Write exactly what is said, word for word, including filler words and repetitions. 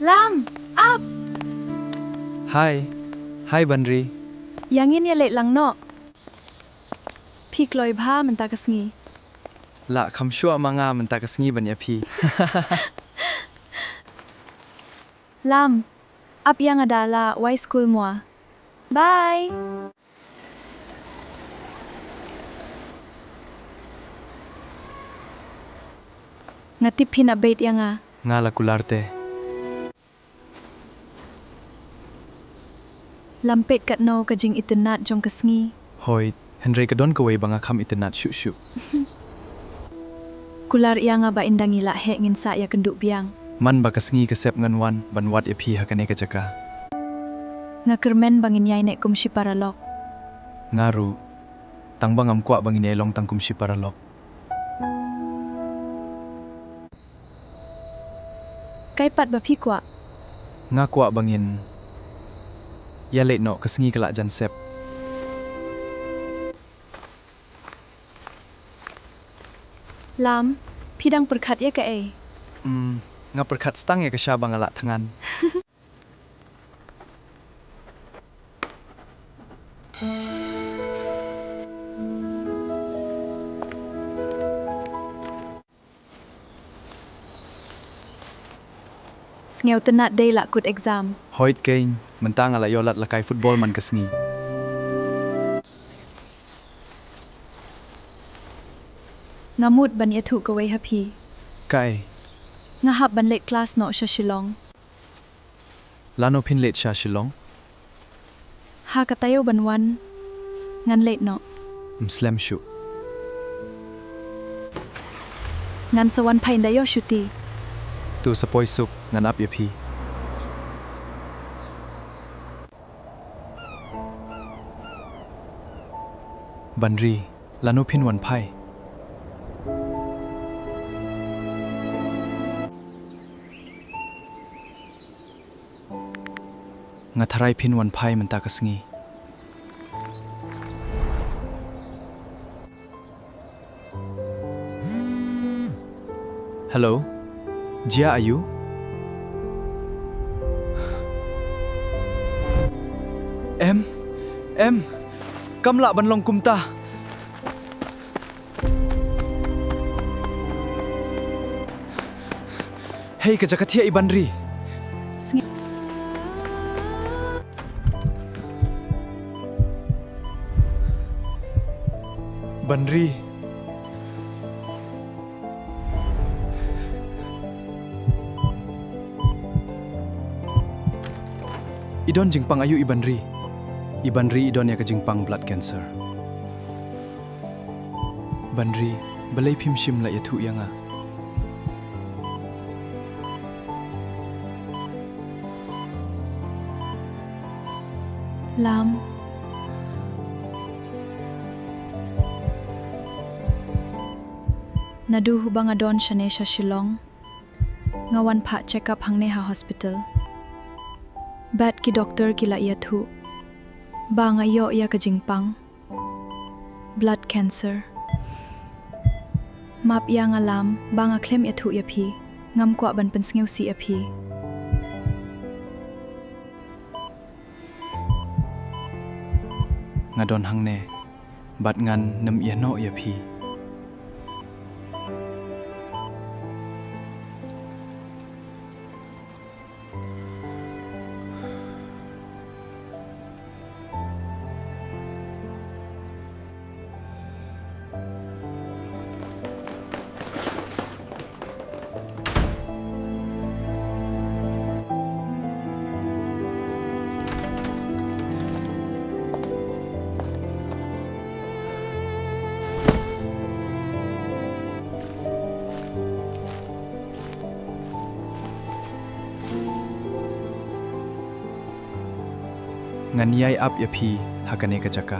Lam, ap! Hi. Hi, Banri. Ïa ngin ïa leit lang noh. Phi kloi bha mynta ka sngi. La kham shuh ma nga mynta ka sngi ban ïa phi. Lam, ap ïa nga da la wai skul mo. Bye. Nga tip phin ap beit ïa nga. Nga la kular te. Lam, peit katno ka jingitynnad jong ka sngi. Hooid, hynrei ka don kawei ba nga kham itynnad shuh shuh. Kular ïa nga ba ynda ngi lah heh ngin sa ïakynduh biang. Man ba ka sngi ka sep ngan wan ban wad ïa phi ha kane ka jaka. Nga kyrmen ba ngin ïaineh kum shi paralok. Nga ruh. Tang ba ngam kwah ba ngin ïai long tang kum shi paralok. Kai pat ba phi kwah? Nga kwah ba ngin ïa leit noh, ka sngi ka la jan sep. Lam, phi dang pyrkhat ïa kaei? Hmm, nga pyrkhat tang ïa ka sha ba nga la thngan. Sngewtynnad dei la kut exam. Hooid keiñ, mynta nga la ïoh lad lakai football man ka sngi. Nga mut ban ïathuh kawei ha phi. Kaei? Nga hap ban leit klas noh sha Shillong. Lano phin leit sha Shillong? Ha ka taïew ban wan ngan leit noh. Ym slem shuh. Ngan sa wan phai ynda ïoh shuti. To sa poi suk, ngan ap ïa phi. Banri, lano phin wan phai? Nga tharai phin wan phai mynta ka sngi. Hello? Jia, aïu? Em, em, kam lah ban long kumta. Hei, ka jaka thiah i Banri. Sngi- Banri. I don jingpang aïu i Banri? I Banri i don ïa ka jingpang blood cancer. Banri, balei phim shym la ïathuh ïa nga? Lam. Naduh ba nga don shane sha Shillong, nga wan phah check up hangne ha hospital. Bad ki doktor ki la ïathuh ba nga ïoh ïa ka jingpang blood cancer. Map ïa nga Lam ba nga khlem ïathuh ïa phi. Ngam kwah ban pynsngewsih ïa phi. Nga don hangne bad ngan nym ïehnoh ïa phi. Ngan ïai ap ïa phi ha kane ka jaka.